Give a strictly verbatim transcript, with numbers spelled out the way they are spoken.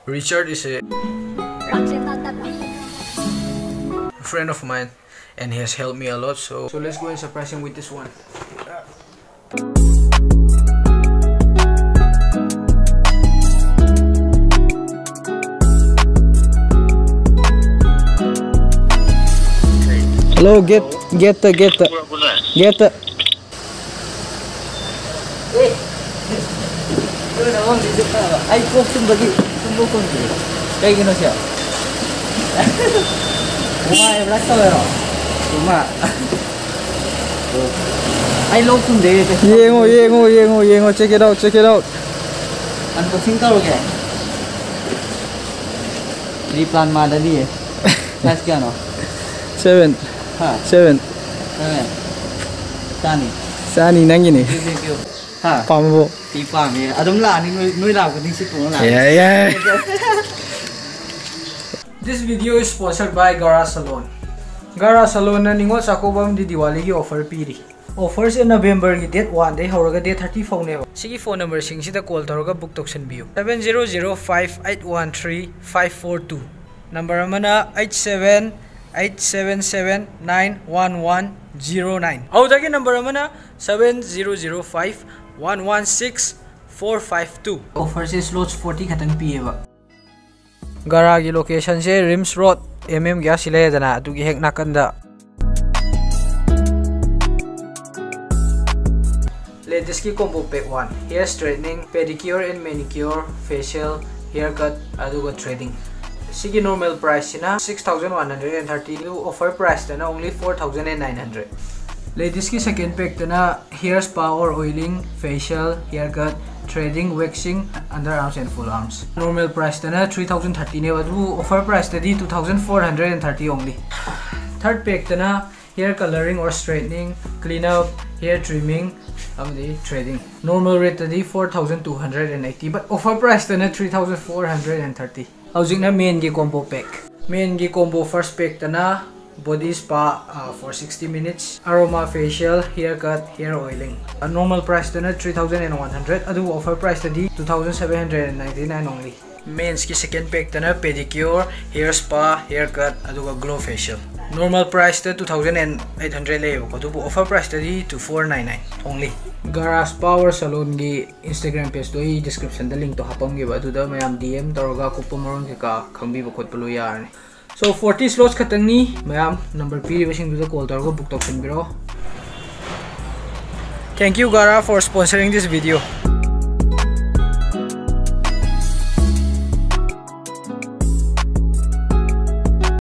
Richard is a friend of mine and he has helped me a lot, so, so let's go and surprise him with this one. Hello, get, get the, get the, get the. ꯑꯦ, ꯅꯣꯏꯅ ꯑꯃ music ꯇꯥꯕ꯫ ꯑꯩ ꯀꯣꯛ ꯇꯨꯝꯕꯒꯤ ꯇꯨꯝꯕ ꯈꯨꯝꯗ꯭ꯔꯤ꯫ ꯀꯩꯒꯤꯅꯣ ꯁꯦ? ꯍꯨꯃꯥꯡ ꯑꯦꯕ꯭ꯔꯥꯁ ꯇꯧꯋꯦꯔꯣ? ꯍꯨꯃꯥꯡ꯫ ꯑꯩ ꯂꯣꯛ ꯊꯨꯡꯗꯦ꯫ ꯌꯦꯡꯉꯣ, ꯌꯦꯡꯉꯣ, ꯌꯦꯡꯉꯣ, ꯌꯦꯡꯉꯣ, check it out, check it out. Unboxing ꯇꯧꯔꯒꯦ꯫ ꯔꯤꯄ꯭ꯂꯥꯟ ꯃꯥꯗꯗꯤ꯫ Size ꯀꯌꯥꯅꯣ? Seven. ꯍꯥ? Seven. Seven. ꯆꯥꯅꯤ꯫ ꯆꯥꯅꯤ ꯅꯪꯒꯤꯅꯤ꯫ Thank you, thank you. ꯍꯥ? ꯄꯥꯝꯃꯕꯣ? ꯁꯤ ꯄꯥꯝꯃꯦ꯫ ꯑꯗꯨꯝ ꯂꯥꯛꯑꯅꯤ, ꯅꯣꯏ, ꯅꯣꯏ ꯂꯥꯛꯄ ꯈꯨꯗꯤꯡ ꯁꯤ ꯇꯣꯡꯉ ꯂꯥꯛꯑꯅꯤ꯫ ꯌꯥꯏ, ꯌꯥꯏ꯫ This video is sponsored by Gara Salon. Gara Salon ꯅ ꯅꯤꯉꯣꯜ ꯆꯥꯛꯀꯧꯕ ꯑꯃꯗꯤ ꯗꯤꯋꯥꯂꯤꯒꯤ offer ꯄꯤꯔꯤ꯫ Offer ꯁꯦ November ꯒꯤ date one ꯗꯩ ꯍꯧꯔꯒ date thirty ꯐꯥꯎꯅꯦꯕ꯫ ꯁꯤꯒꯤ phone number ꯁꯤꯡꯁꯤꯗ call ꯇꯧꯔꯒ book ꯇꯧꯁꯟꯕꯤꯌꯨ: seven zero zero five eight one three five four two꯫ Number ꯑꯃꯅ eight seven eight seven seven nine one one zero nine꯫ ꯑꯗꯨꯗꯒꯤ number ꯑꯃꯅ seven zero zero five one one six four five two꯫ Offer ꯁꯦ slots forty ꯈꯛꯇꯪ ꯄꯤꯌꯦꯕ꯫ ꯒꯔꯥꯒꯤ location ꯁꯦ RIMS Road, M M Gas ꯁꯤ ꯂꯩꯔꯦꯗꯅ, ꯑꯗꯨꯒꯤ ꯍꯦꯛ ꯅꯥꯀꯟꯗ꯫ Ladies ꯀꯤ combo pack one: hair straightening, pedicure and manicure, facial, haircut, ꯑꯗꯨꯒ threading꯫ ꯁꯤꯒꯤ normal price ꯁꯤꯅ six thousand one hundred and thirty, ꯑꯗꯨ offer price ꯇꯅ only four thousand and nine hundred꯫ Ladies ꯀꯤ second pack ꯇꯅ hair spa or oiling, facial, haircut, threading, waxing, underarms and full arms꯫ Normal price ꯇꯅ three thousand thirty ꯅꯦꯕ, ꯑꯗꯨꯕꯨ offer price ꯇꯗꯤ two thousand four hundred and thirty only꯫ Third pack ꯇꯅ hair colouring or straightening, clean up, hair trimming ꯑꯃꯗꯤ threading꯫ Normal rate ꯇꯗꯤ four thousand two hundred and eighty, but offer price ꯇꯅ three thousand four hundred and thirty꯫ ꯍꯧꯖꯤꯛꯅ men ꯒꯤ combo pack꯫ Men ꯒꯤ combo first pack ꯇꯅ body spa, uh, for sixty minutes, aroma facial, haircut, hair oiling꯫ Normal price ꯇꯅ three thousand and one hundred, ꯑꯗꯨꯕꯨ offer price ꯇꯗꯤ two thousand seven hundred and ninety-nine only꯫ Mensꯀꯤ second packꯇꯅ pedicure, hair spa, hair cut, ꯑꯗꯨꯒ glow facial. Normal priceꯇ two thousand and eight hundred ꯂꯩꯌꯦꯕꯀꯣ, ꯑꯗꯨꯕꯨ offer priceꯇꯗꯤ two four nine nine only. Gara Spa or Salonꯒꯤ Instagram pageꯇꯣ ꯑꯩ descriptionꯗ linkꯇꯣ ꯍꯥꯞꯄꯝꯒꯦꯕ, ꯑꯗꯨꯗ ꯃꯌꯥꯝ D M ꯇꯧꯔꯒ ꯑꯀꯨꯞꯄ ꯃꯔꯣꯜ ꯀꯩꯀꯥ ꯈꯪꯕꯤꯕ ꯈꯣꯠꯄ ꯂꯣꯏ ꯌꯥꯔꯅꯤ. So forty slots ꯈꯛꯇꯪꯅꯤ ꯃꯌꯥꯝ, number ꯄꯤꯔꯤꯕꯁꯤꯡꯗꯨꯗ call ꯇꯧꯔꯒ book ꯇꯧꯁꯤꯟꯕꯤꯔꯣ. Thank you Gara for sponsoring this video.